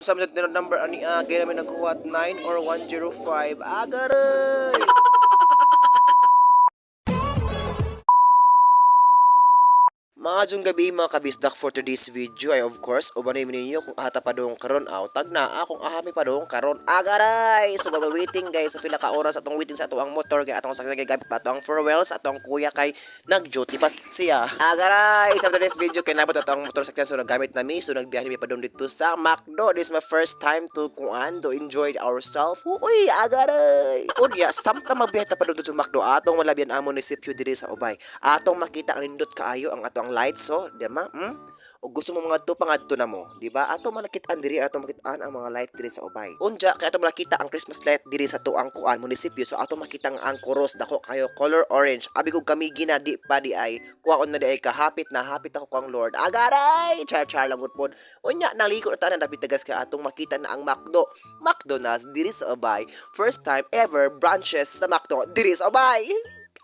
Sa mga number ani gaya namin nagkuhat 9 or 105. Agaray! Maayong gabi, mga kabisdak. For today's video ay, of course, ubanay ninyo kung ata pa dong karon aw tag na akong ahami pa dong karon. Agaray! So while waiting, guys, so pila ka oras atong waiting sa ato ang motor kay atong sakyan kay gamit pa ato ang four wheels, atong kuya kay nag-duty pa siya. Agaray! Sa today's video kay nabot ato ang motor sakyan, so naggamit nami, so nagbiyahe mi pa dong dito sa McDo. This is my first time to kuan, to enjoy ourselves. Uy, agaray! Unya, samtang magbiyahe ta pa dong dito sa McDo, atong malabian ang munisipyo diri sa Ubay. Atong makita ang nindot kaayo ang ato ang lights, so, di ba? O gusto mo mga to pangadto na mo, di ba? Ato malakitaan diri, ato makitaan ang mga light diri sa Ubay. Unja kay ato makita ang Christmas light diri sa tuang kuan munisipyo, so ato makita nga ang kuros dako kayo, color orange. Abi ko kami gina di pa di ay kuwaon na di ay kahapit na hapit ako kang Lord. Agaray! Char char lang gud pod. Unya naliko na tanan dapit tagas kay atong makita na ang McDo. McDonald's diri sa Ubay. First time ever branches sa McDo diri sa Ubay.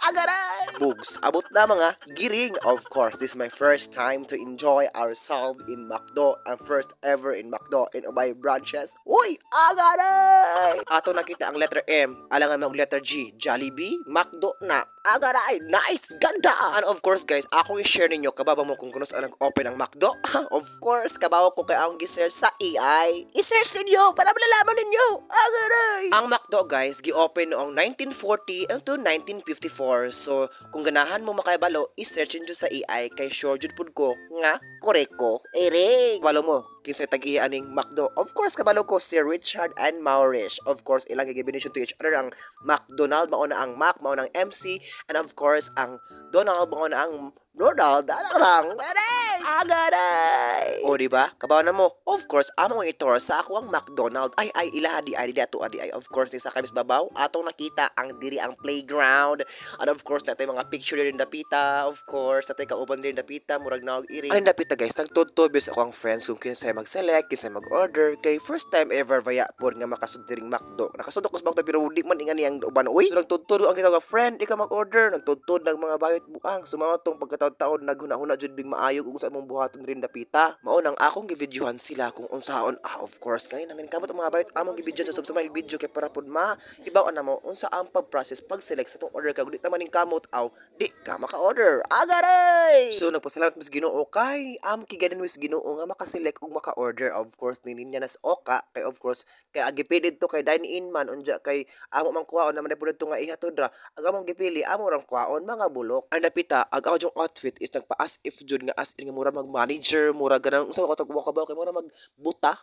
Agaray! Bugs, abot na mga giring. Of course, this is my first time to enjoy ourselves in McDo and first ever in McDo in Ubay branches. Uy! Agaray! Ato nakita ang letter M, alangan mo ang letter G. Jollibee, McDo na. Agaray! Nice! Ganda! And of course, guys, akong i-share ninyo, kababa mo kung kuno saan nag-open ang McDo? Of course, kabawo ko kay akong gi-search sa AI. I-search ninyo para malalaman ninyo. Agaray! Ang McDo, guys, gi-open noong 1940 until 1954. So, kung ganahan mo makabalo, i-search ninyo sa AI kay sure jud pud ko nga correct ko. Ere! Kabalo mo kinsay tag-iya aning McDo? Of course, kabalo ko, si Richard and Maurice. Of course, ilang gibination to each other ang McDonald, mao na ang Mac, mao na ang MC, and of course, ang Donald, mao na ang Ronald. Ano lang? Aray! Agaray! O, di ba? Kabaw na mo. Of course, among itor sa ako ang McDonald. Ay, ay, ilaha di ay, di ato, di ay. Of course, ni sa kamis babaw, atong nakita ang diri ang playground. And of course, natay mga picture din dapita. Of course, natay kauban din dapita, murag naog iri. Ano dapita, guys, nagtudto bis ako ang friends kung kinsay mag-select, kinsay mag-order. Kay first time ever vaya po nga makasud diring McDo. Nakasud ako sa McDo pero di man ingani ang uban. Uy, so nagtudto ang kita nga friend, ikaw mag-order. Nagtudtod ng mga bayot buang. Sumama tong pagkataon-taon naghuna-huna jud big maayo ug sa imong buhaton rin dapita. Mao nang akong givideohan sila kung unsaon. Ah, of course, kay namin kamot ang mga bayot among givideo sa sub video kay para pud ma ibaw na mo unsa ang pag-process pag-select sa tong order kay di naman ning kamot aw di ka maka-order. Agaray! So nagpasalamat mis Ginoo kay am kiganin mis Ginoo nga maka-select ug maka-order. Of course, nilinya nas oka kay of course kay agi dito kay dine in man, unja kay amo man kuwaon naman pud dito nga ihatod ra ang among gipili, amo rang kuwaon mga bulok. Ang dapita ag ako yung outfit is nagpa as if jud nga as in nga mura mag manager, mura ganang unsa ko tag ka ba kay mura magbuta.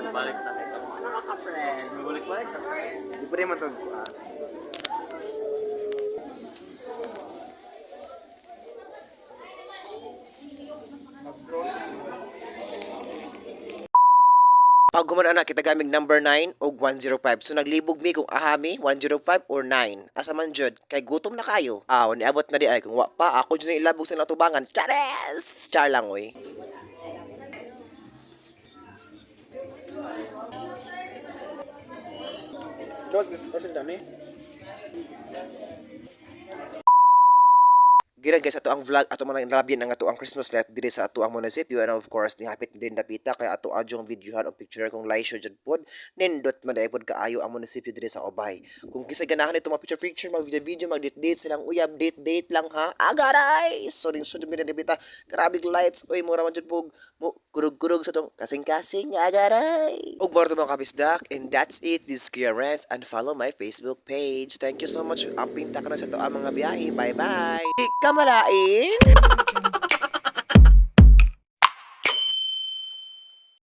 Balik na kay mga ka-friend. Balik-balik sa friend. Di pa rin man to. Pag guman ana kita gamig number 9 og 105. So naglibog mi kung ahami 105 or 9. Asa man jud kay gutom na kayo. Aw, niabot na di ay kung wa pa ako jud ilabog sa natubangan. Chares! Char lang oy. Dog, this person dami. Gira, guys, ato ang vlog, ato man ang nalabyan ang ato ang Christmas light diri sa ato ang munisipyo, and of course nihapit din dapita kay ato adyong videohan o picture kung live show jud pod. Nindot man dai pod kaayo ang munisipyo diri sa Ubay. Kung kinsa ganahan ito mga picture picture, mag video video, mag date date silang uyab, date date lang ha. Agaray! So ning sud mi dapita, grabe lights oy, mura man jud pug mo kurug-kurug sa tong kasing-kasing. Agaray! Ug mao mga kabisdak, and that's it. This is Kuya Renz, and follow my Facebook page. Thank you so much. Amping ta ka na sa to ang mga biyahe. Bye bye. Di ka malain.